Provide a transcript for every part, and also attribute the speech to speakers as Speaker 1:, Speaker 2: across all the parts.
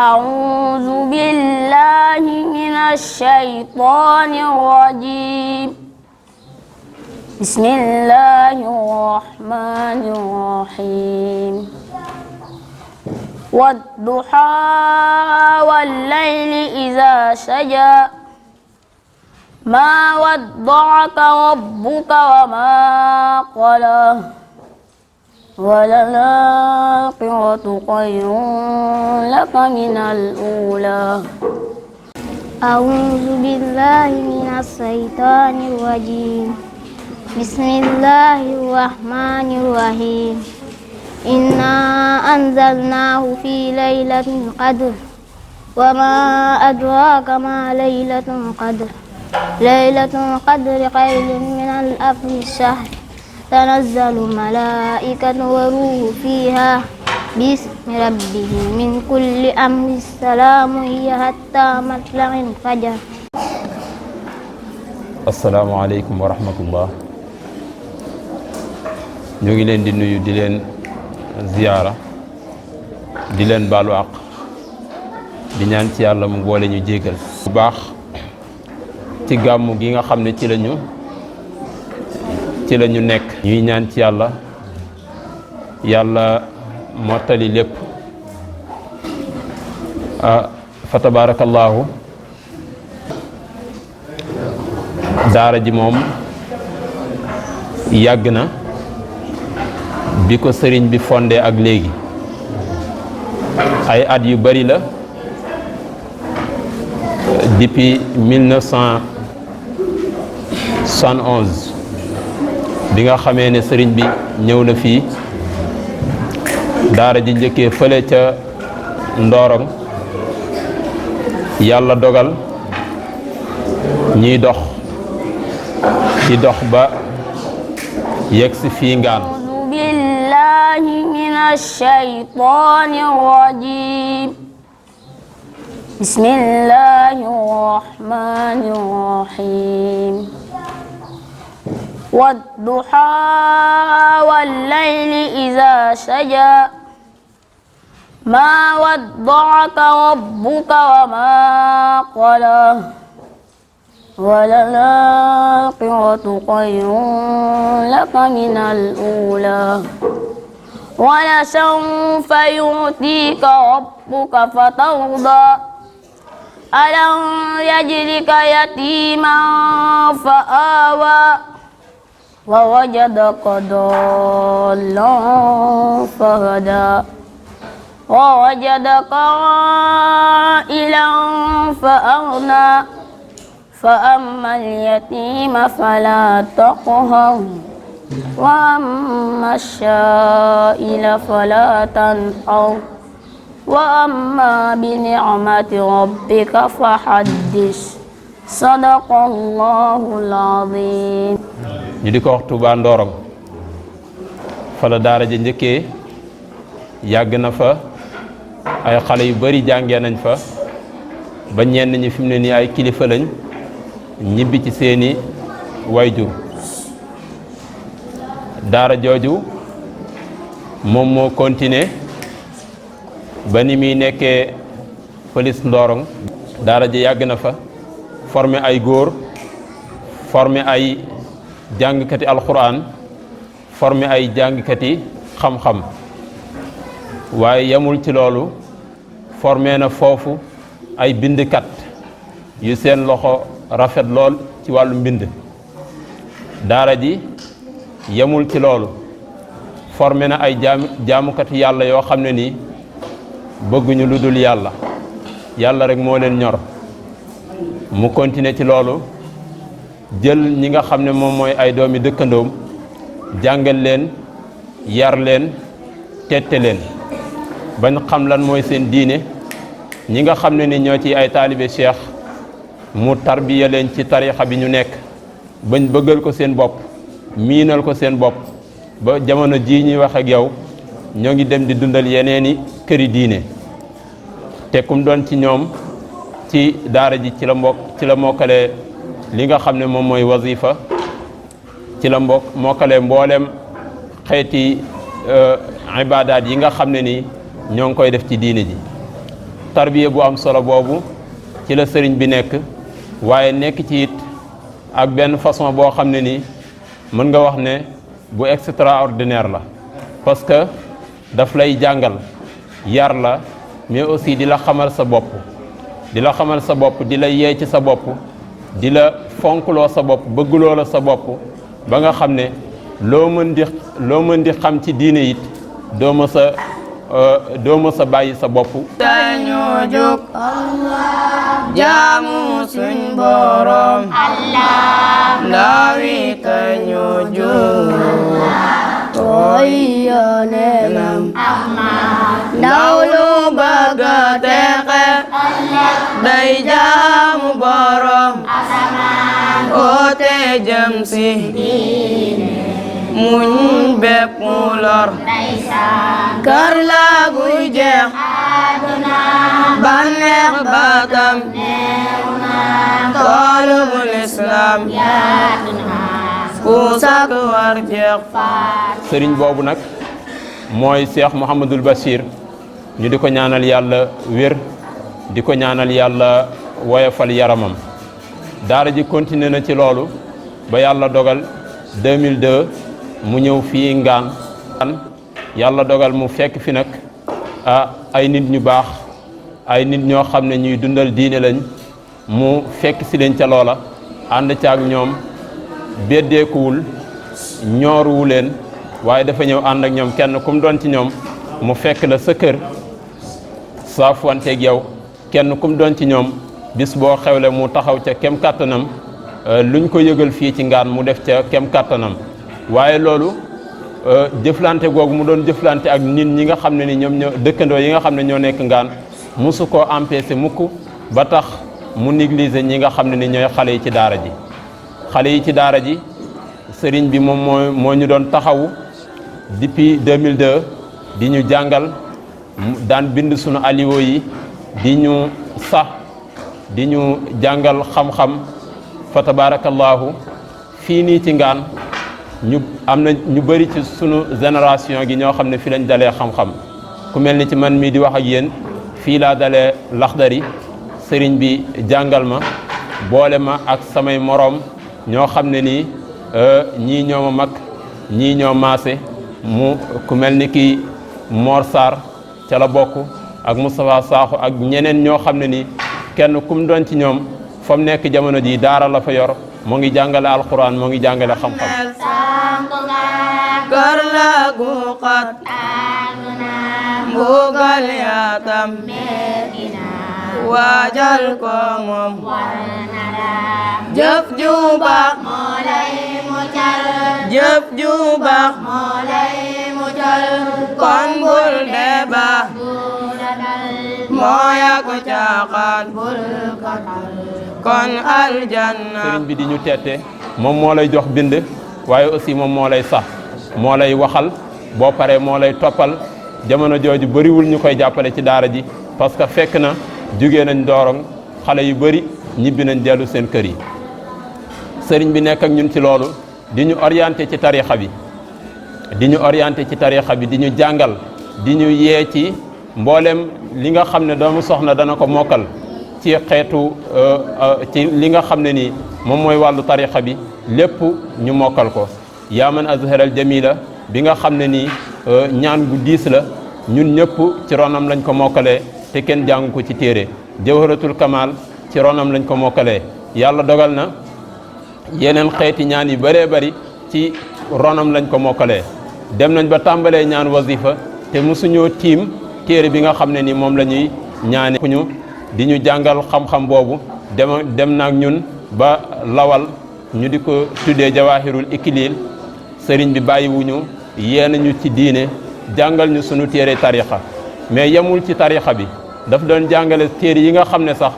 Speaker 1: أعوذ بالله من الشيطان الرجيم بسم الله الرحمن الرحيم والضحى والليل إذا سجى ما ودعك ربك وما قلى وللآخرة خير لك من الأولى
Speaker 2: أعوذ بالله من الشيطان الرجيم بسم الله الرحمن الرحيم إنا أنزلناه في ليلة القدر وما أدراك ما ليلة القدر ليلة القدر خير من ألف شهر تنزل الملائكة والروح فيها باسم ربهم من كل أمر السلام هي حتى مطلع الفجر.
Speaker 3: asalaamaaleykum wa rahmatullah. ñu ngi leen di nuyu di leen ziyaara di leen baalu àq di ñaan ci yàlla mu boole ñu jéggal bu baax ci gàmmu gi nga xam ne ci la ñu nekk. ñuy ñaan ci yàlla mottali lépp fa tabaarakallaahu. daara ji moom yàgg na bi ko sëriñ bi fondé ak léegi ay at yu bari la depuis 1971 bi nga xamee ne sëriñ bi ñëw na fii daara ji njëkkee fële ca Ndorong yàlla dogal ñiy dox di dox ba yegg si fii Ngaan.
Speaker 1: أعوذ بالله من الشيطان الرجيم بسم الله الرحمن الرحيم والضحى والليل إذا سجى ما ودعك ربك وما قلى وللآخرة خير لك من الأولى ولسوف يعطيك ربك فترضى ألم يجدك يتيما فآوى ووجدك ضالا فهدى ووجدك عائلا فأغنى فأما اليتيم فلا تقهر وأما السائل فلا تنهر وأما بنعمة ربك فحدث صدق الله العظيم.
Speaker 3: ñu di ko wax Touba Ndorong fa la daara ji njëkkee yàgg na fa ay xale yu bari jàngee nañ fa ba ñenn ñi fi mu ne nii ay kilifa lañ ñibbi ci seeni wayjur. daara jooju moom moo continuer ba ni muy nekkee police Ndorong daara ji yàgg na fa former ay góor former ay jàngkati alxuraan former ay jàngkati xam-xam waaye yemul ci loolu former na foofu ay bindkat yu seen loxo rafet lool ci wàllu mbind. daara ji yemul ci loolu formé na ay jaamukati yàlla yoo xam ne nii bëgguñu lu dul yàlla rek moo leen ñor. mu continuer ci loolu jël ñi nga xam ne moom mooy ay doomi dëkkandoom jàngal leen yar leen tette leen bañ xam lan mooy seen diine. ñi nga xam ne ni ñoo ci ay taalibe cheikh mu tarbiya leen ci tarixa bi ñu nekk bañ bëggal ko seen bopp miinal ko seen bopp ba jamono jii ñuy wax ak yow ñoo ngi dem di dundal yeneeni këri diine. te kum doon ci ñoom ci daara ji ci la mokkale li nga xam ne moom mooy wazifa ci la mokkale mboolem xeeti ibaadaat yi nga xam ne ni ñoo ngi koy def ci diine ji. tarbiya bu am solo boobu ci la sëriñ bi nekk waaye nekk ci it ak benn façon boo xam ne nii mën nga wax ne bu extraordinaire la parce que daf lay jàngal yar la mais aussi di la xamal sa bopp di la yee ci sa bopp di la fonkloo sa bopp bëggloo la sa bopp ba nga xam ne loo mën di xam ci diine it doo mës a bàyyi sa bopp.
Speaker 1: dañoo jóg jaamu suñ borom ndawi dañoo jóg roy yonenam ndaw lu bëgg a texe day jaamu borom oote jëm si muñ bépp mu lor kër la guy jeex bànneex bakam toolu bu lislaam ku sak war jeex
Speaker 3: sëriñ boobu nag mooy Cheikh Mouhamadul Bachir ñu di ko ñaanal yàlla wér di ko ñaanal yàlla woyofal yaramam daara ji continué na ci loolu ba yàlla dogal 2002 mu ñëw fii Ngaan yàlla dogal mu fekk fi nag ay nit ñu baax ay nit ñoo xam ne ñuy dundal diine lañ mu fekk si leen ca loola ànd ca ak ñoom beddeekuwul ñooruwu leen waaye dafa ñëw ànd ak ñoom kenn kum doon ci ñoom mu fekk la sa kër saafuwanteeg yow kenn kum doon ci ñoom bis boo xewle mu taxaw ca kem kàttanam luñ ko yëgal fii ci Ngaan mu def ca kem kàttanam waaye loolu jëflante googu mu doon jëflante ak nit ñi nga xam ne ni ñoom ñoo dëkkandoo yi nga xam ne ñoo nekk Ngaan mosu koo empêché mukk ba tax mu négliger ñi nga xam ne ni ñooy xale yi ci daara ji xale yi ci daara ji sëriñ bi moom moo ñu doon taxawu depuis 2002 di ñu jàngal daan bind sunu aliwo yi di ñu di ñu jàngal xam-xam fa tabarakallahu fii nii ci Ngaan am na ñu bëri ci sunu génération gi ñoo xam ne fi lañ dalee xam-xam ku mel ni ci man mii di wax ak yéen fii laa dalee Laxdari sëriñ bi jàngal ma boole ma ak samay moroom ñoo xam ne nii ñii ñoo ma mag ñii ñoo maase mu ku mel ni kii Mor Sarr ca la bokk ak Moustapha Sakho ak ñeneen ñoo xam ne nii kenn kum doon ci ñoom fa mu nekk jamono ji daara la fa yor moo ngi jàngale alquran moo ngi jàngale xam-xam
Speaker 1: kër la gu xat mbugal yaatam waajal ko moom jëf ju baax moo lay muccal jëf ju baax moo lay muccal kon bul deba moo yak caaxaan bul ko kon aljanna
Speaker 3: sëriñ bi di ñu tette moom moo lay jox bind waaye aussi moom moo lay sax moo lay waxal boo paree moo lay toppal jamono jooju bëriwul ñu koy jàppale ci daara ji parce que fekk na jugee nañ Ndorong xale yu bëri ñibbi nañ dellu seen kër yi sëriñ bi nekk ak ñun ci loolu di ñu orienté ci tarixa bi di ñu jàngal di ñu yee ci mboolem li nga xam ne doomu soxna dana ko mokkal ci xeetu ci li nga xam ne nii moom mooy wàllu tarixa bi lépp ñu mokkal ko yaa man azharal jamila bi nga xam ne nii ñaan gu diis la ñun ñëpp ci ronam lañ ko mokkalee te kenn jàngu ko ci téere jawharatul kamal ci ronam lañ ko mokkalee yàlla dogal na yeneen xeeti ñaan yu bëree bëri ci ronam lañ ko mokkalee dem nañ ba tàmbalee ñaan wazifa te mosuñoo tiim téere bi nga xam ne ni moom la ñuy ñaane ñu di ñu jàngal xam-xam boobu dem naag ñun ba lawal ñu di ko tuddee jawahirul ikilil sëriñ bi bàyyiwuñu yéena ñu ci diine jàngal ñu sunu téere tarixa mais yemul ci tarixa bi daf doon jàngale téere yi nga xam ne sax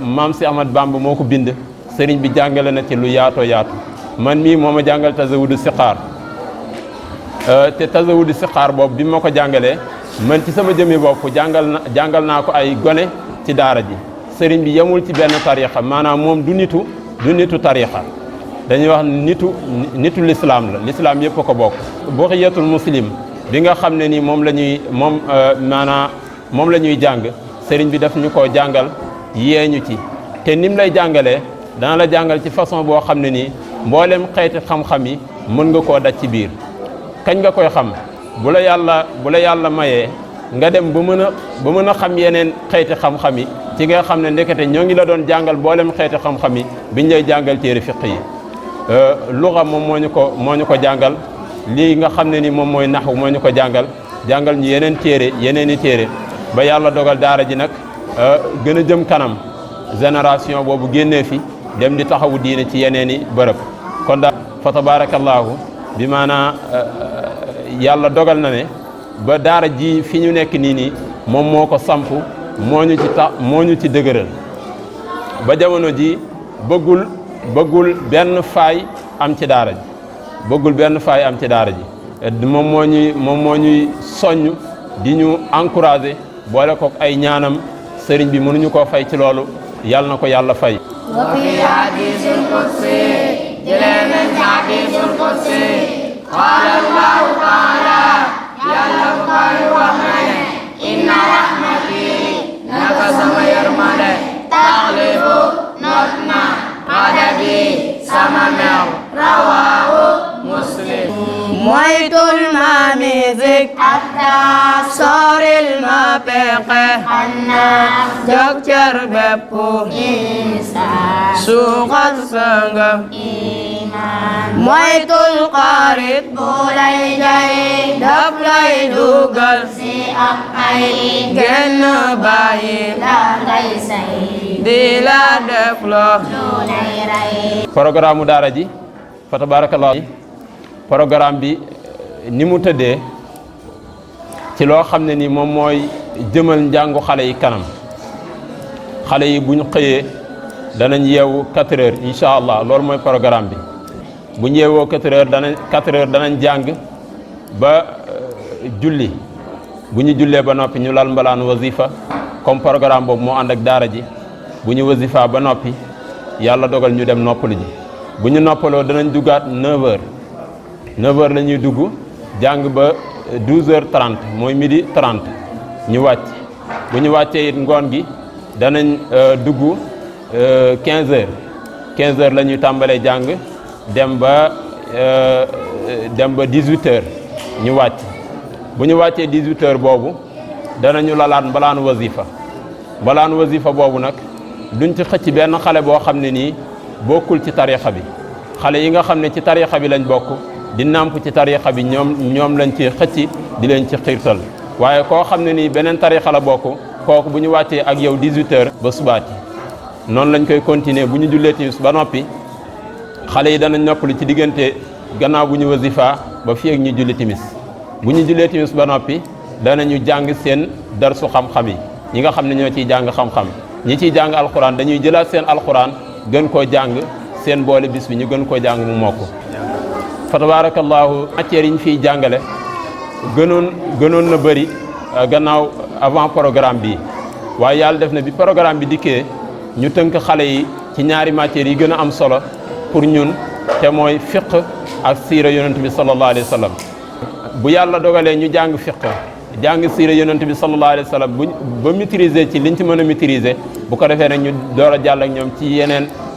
Speaker 3: maam si Ahmad Bamba moo ko bind sëriñ bi jàngale na ci lu yaatoo yaatu man mii moo ma jàngal tazawudu siqaar te tazawudu siqaar boobu bi ma ko jàngalee man ci sama jëmmi bopp jàngal naa ko ay gone ci daara ji sëriñ bi yemul ci benn tarixa maanaam moom du nitu tarixa dañuy wax nitu l'islam la l'islam yëpp ko bokk buxiyatul muslim bi nga xam ne ni moom la ñuy jàng sëriñ bi daf ñu koo jàngal yeeñu ci te nim lay jàngalee dana la jàngal ci façon boo xam ne nii mboolem xeeti xam-xam yi mën nga koo daj ci biir. kañ nga koy xam bu la yàlla mayee nga dem ba mën a xam yeneen xeeti xam-xam yi ci nga xam ne ndekete ñoo ngi la doon jàngal mboolem xeeti xam-xam yi biñ lay jàngal téere fiq yi. luxa moom moo ñu ko jàngal lii nga xam ne ni moom mooy naxwu moo ñu ko jàngal ñu yeneen i téere ba yàlla dogal daara ji nag gën a jëm kanam génération boobu génnee fi dem di taxawu diine ci yeneen i bërëb. kon daal fa tabarakallahu bi maanaa yàlla dogal na ne ba daara ji fi ñu nekk nii moom moo ko samp moo ñu ci dëgëral ba jamono ji bëggul benn faay am ci daara ji moom moo ñuy soññ di ñu encouragé boole kook ay ñaanam sëriñ bi mënuñu koo fay ci loolu yàlla na ko yàlla fay.
Speaker 1: wa fi hadiisul qudsi jëlee nañ ci hadiisul qudsi qaala Allahu taala yàlla bu koy wax na ne inna rahmati naka sama yërmande taxlibu not na ghadabi sama mer rawaahu Muslim. moytul ma musique hatta soril ma pexe xanna jog cër bépp insan suuxat sanga iman moytul xarit bu lay jay daf lay dugal si ak ay genn bàyyi la ngay say di la def lo lay ray.
Speaker 3: programme daara ji fa tabarakallah programme bi ni mu tëddee ci loo xam ne ni moom mooy jëmal njàngu xale yi kanam xale yi bu ñu xëyee danañ yeewu 4 heures incha allah loolu mooy programme bi bu ñu yeewoo 4 heures danañ jàng ba julli bu ñu jullee ba noppi ñu lal mbalaan wasifa comme programme boobu moo ànd ak daara ji bu ñu wasifa ba noppi yàlla dogal ñu dem noppalu ji bu ñu noppaloo danañ duggaat 9 heures 9 heures la ñuy dugg jàng ba 12h30 mooy midi 30 ñu wàcc bu ñu wàccee it ngoon gi danañ dugg 15 heures 15 heures la ñuy tàmbalee jàng dem ba 18 heures ñu wàcc bu ñu wàccee 18 heures boobu danañu lalaat mbalaanu wasifa boobu nag duñ ci xëcc benn xale boo xam ne nii bokkul ci tariixa bi xale yi nga xam ne ci tariixa bi lañ bokk di nàmp ci tariixa bi ñoom lañ ci xëcc di leen ci xiirtal waaye koo xam ne nii beneen tariixa la bokk kooku bu ñu wàccee ak yow 18 heures ba subaati noonu lañ koy continuer bu ñu jullee timis ba noppi xale yi danañ noppalu ci diggante gannaaw bu ñu wasifa ba fii ak ñu julli timis bu ñu jullee timis ba noppi danañu jàng seen darsu xam-xam yi ñi nga xam ne ñoo ciy jàng xam-xam ñi ciy jàng alxuraan dañuy jëlaat seen alxuraan gën koo jàng seen boole bis bi ñu gën koo jàng mu mokk fa tabarakallahu matières yi ñu fiy jàngale gënoon na bëri gannaaw avant programme bi waaye yàlla def na bi programme bi dikkee ñu tënk xale yi ci ñaari matières yi gën a am solo pour ñun te mooy fiqh ak siira yonent bi sallallahu alayhi wa sallam bu yàlla dogalee ñu jàng fiqh jàng siira yonent bi sallallahu alayhi wa sallam ba maîtriser ci liñ ci mën a maîtriser bu ko defee nag ñu door a jàll ak ñoom ci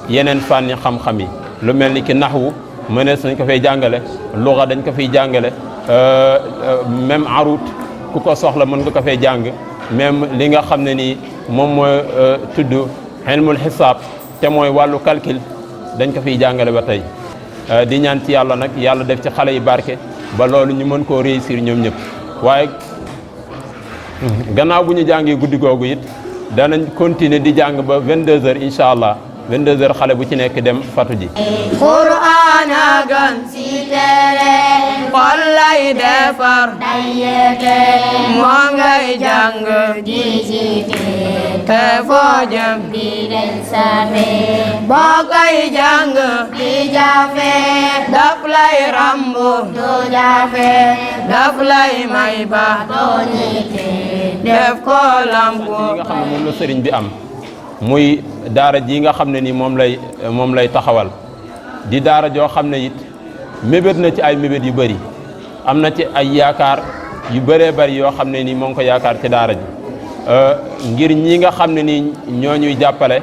Speaker 3: yeneen fànni xam-xam yi lu mel ni ki naxwu mënees nañ ko fay jàngale luga dañ ko fiy jàngale même arut ku ko soxla mën nga ko fay jàng même li nga xam ne nii moom mooy tudd ilmul xisaab te mooy wàllu calcul dañ ko fiy jàngale ba tey di ñaan ci yàlla nag yàlla def ci xale yi barke ba loolu ñu mën koo réussir ñoom ñëpp waaye gannaaw bu ñu jàngee guddi googu it danañ continuer di jàng ba 22 heures incha allah 22 heures xale bu ci nekk dem fatu ji.
Speaker 1: Qur'aan a gën si tere xol lay defar day yete moo ngay jàng di jite te foo jëm di leen safe boo koy jàng di jafe daf lay rambu du jafe daf lay may ba doo ñite def ko lampu
Speaker 3: yi nga xam ne moom la sëriñ bi am muy daara ji nga xam ne ni moom lay taxawal di daara joo xam ne it mébét na ci ay mébét yu bëri am na ci ay yaakaar yu bëree bëri yoo xam ne ni moo ngi ko yaakaar ci daara ji ngir ñi nga xam ne ni ñoo ñuy jàppale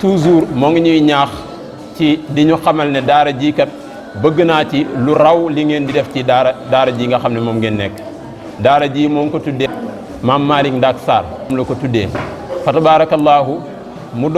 Speaker 3: toujours moo ngi ñuy ñaax ci di ñu xamal ne daara ji kat bëgg naa ci lu raw li ngeen di def ci daara ji nga xam ne moom ngeen nekk. daara ji moo ngi ko tuddee maam Malick Ndak Sarr moom la ko tuddee fa tabarakallahu mu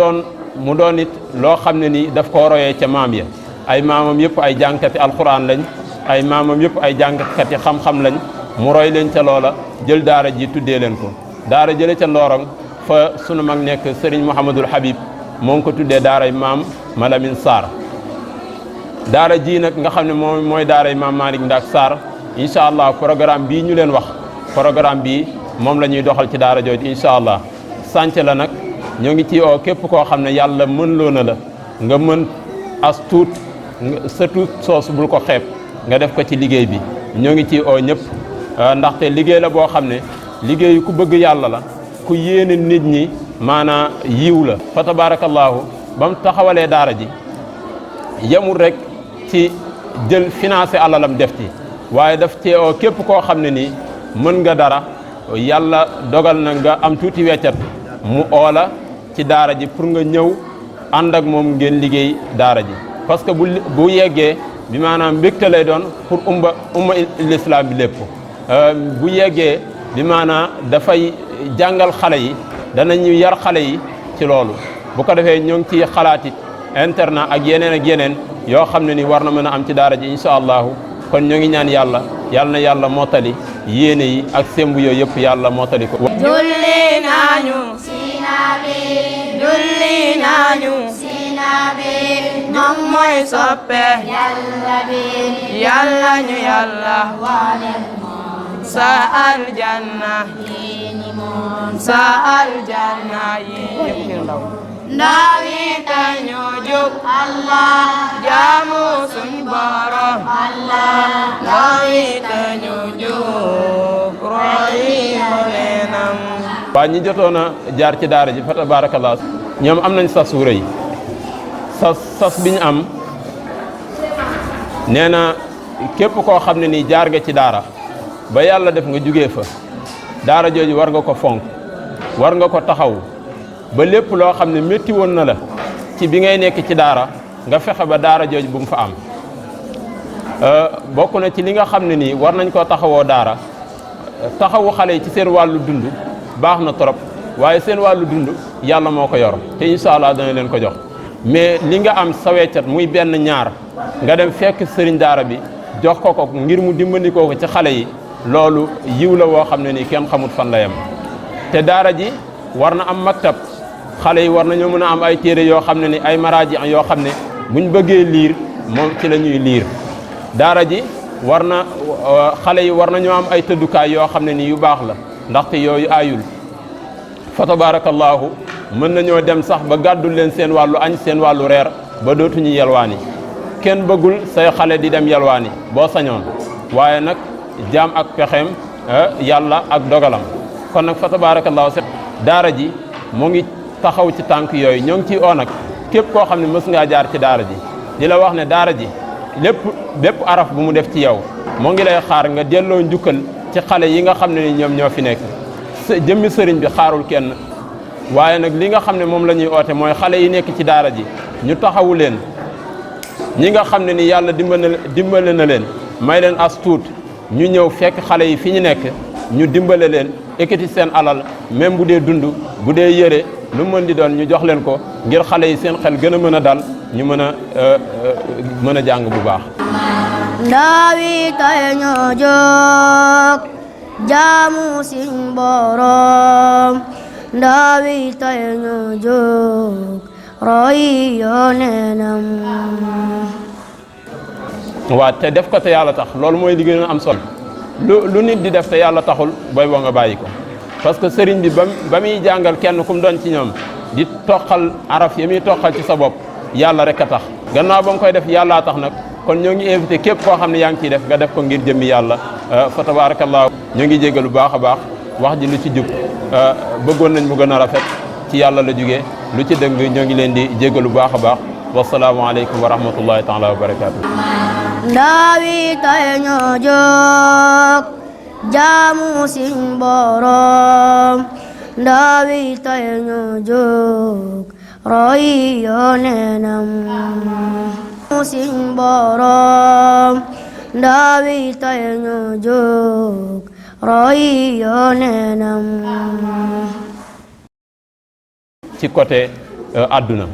Speaker 3: doon it loo xam ne ni daf koo royee ca maam ya ay maamam yëpp ay jàngkati alxuraan lañ ay maamam yëpp ay jàngkati xam-xam lañ mu roy leen ca loola jël daara ji tuddee leen ko daara jële ca Ndorong fa sunu mag nekk Serigne Mouhamadul Habib moo ngi ko tuddee daaray maam Malamine Sarr daara ji nag nga xam ne mooy daaray maam Malick Ndak Sarr incha allah programme bii ñu leen wax programme bii moom la ñuy doxal ci daara jooju incha allah sànce la nag ñoo ngi ci oo képp koo xam ne yàlla mën loo na la nga mën as tuut sa tuut soos bul ko xeeb nga def ko ci liggéey bi ñoo ngi ci oo ñëpp ndaxte liggéey la boo xam ne liggéey ku bëgg yàlla la ku yéene nit ñi maanaa yiw la fa tabarakallahu ba mu taxawalee daara ji yemul rek ci jël financé alalam def ci waaye daf ci oo képp koo xam ne nii mën nga dara yàlla dogal na nga am tuuti weccat mu oola ci daara ji pour nga ñëw ànd ak moom ngeen liggéey daara ji parce que bu yeggee bi maanaam mbégte lay doon pour umma l'islam bi lépp bu yeggee bi maanaam dafay jàngal xale yi danañu yar xale yi ci loolu bu ko defee ñoo ngi ci xalaat it internat ak yeneen yoo xam ne ni war na mën a am ci daara ji incha allahu kon ñoo ngi ñaan yàlla na yàlla mottali yéene yi ak sembu yooyu yëpp yàlla mottali ko.
Speaker 1: julli nañu si nabi julli nañu si nabi moom mooy soppe yàlla bi yàlla ñu yàlla waaneel moom sa aljanna yéeni moom sa aljanna yéeni ndaw yi tañu jóg Allah jaamu suñ borom Allah ndaw yi tañu jóg roy leenam
Speaker 3: waa ñi jotoon a jaar ci daara ji fa tabarakallah ñoom am nañ sas wu rëy sas bi ñu am nee na képp koo xam ne nii jaar nga ci daara ba yàlla def nga jugee fa daara jooju war nga ko fonk war nga ko taxaw ba lépp loo xam ne métti woon na la ci bi ngay nekk ci daara nga fexe ba daara jooju bu mu fa am bokk na ci li nga xam ne nii war nañ koo taxawoo daara taxawu xale yi ci seen wàllu dund baax na trop waaye seen wàllu dund yàlla moo ko yor te incha allah dana leen ko jox mais li nga am sa weccat muy benn ñaar nga dem fekk sëriñ daara bi jox ko ngir mu dimbandikoo ko ci xale yi loolu yiw la woo xam ne nii kenn xamut fan la yem te daara ji war na am maktab xale yi war nañoo mën a am ay téere yoo xam ne ni ay maraaji yoo xam ne buñ bëggee liir moom ci la ñuy liir daara ji xale yi war nañoo am ay tëddukaay yoo xam ne ni yu baax la ndaxte yooyu aayul fa tabarakallahu mën nañoo dem sax ba gàddul leen seen wàllu añ seen wàllu reer ba dootuñu yelwaani kenn bëggul say xale di dem yelwaani boo sañoon waaye nag jaam ak pexeem yàlla ak dogalam kon nag fa tabarakallahu daara ji mu ngi taxaw ci tànk yooyu ñoo ngi ciy oo nag képp koo xam ne mës ngaa jaar ci daara ji di la wax ne daara ji bépp araf bu mu def ci yow moo ngi lay xaar nga delloo njukkal ci xale yi nga xam ne ni ñoom ñoo fi nekk jëmmi sëriñ bi xaarul kenn waaye nag li nga xam ne moom la ñuy oote mooy xale yi nekk ci daara ji ñu taxawu leen ñi nga xam ne ni yàlla dimbale na leen may leen as tuut ñu ñëw fekk xale yi fi ñu nekk ñu dimbale leen ekkati seen alal même bu dee dund bu dee yëre lu mën di doon ñu jox leen ko ngir xale yi seen xel gën a mën a dal ñu mën a jàng bu baax.
Speaker 2: ndaw yi tey ñoo jóg jaamu suñ borom ndaw yi tey ñoo jóg roy yonenam.
Speaker 3: waa te def ko te yàlla tax loolu mooy li gën a am solo lu nit di def te yàlla taxul booy boo nga bàyyi ko parce que sëriñ bi ba muy jàngal kenn ku mu doon ci ñoom di toqal araf yi muy toqal ci sa bopp yàlla rek a tax gannaaw ba mu koy def yàllaa tax nag kon ñoo ngi invité képp koo xam ne yaa ngi ciy def nga def ko ngir jëmmi yàlla fa tabarakallah ñoo ngi jégalu baax a baax wax ji lu ci jub bëggoon nañ mu gën a rafet ci yàlla la jugee lu ci dëng ñoo ngi leen di jégalu baax a baax wasalaamualeykum wa rahmatullahi taala wa barakaatu.
Speaker 2: ndaw yi tey ñoo jóg jaamu suñ boroom ndawi tay ñu jóg roy yonenam suñ boroom ndawi tay ñu jóg roy yonenam
Speaker 3: ci côté àdduna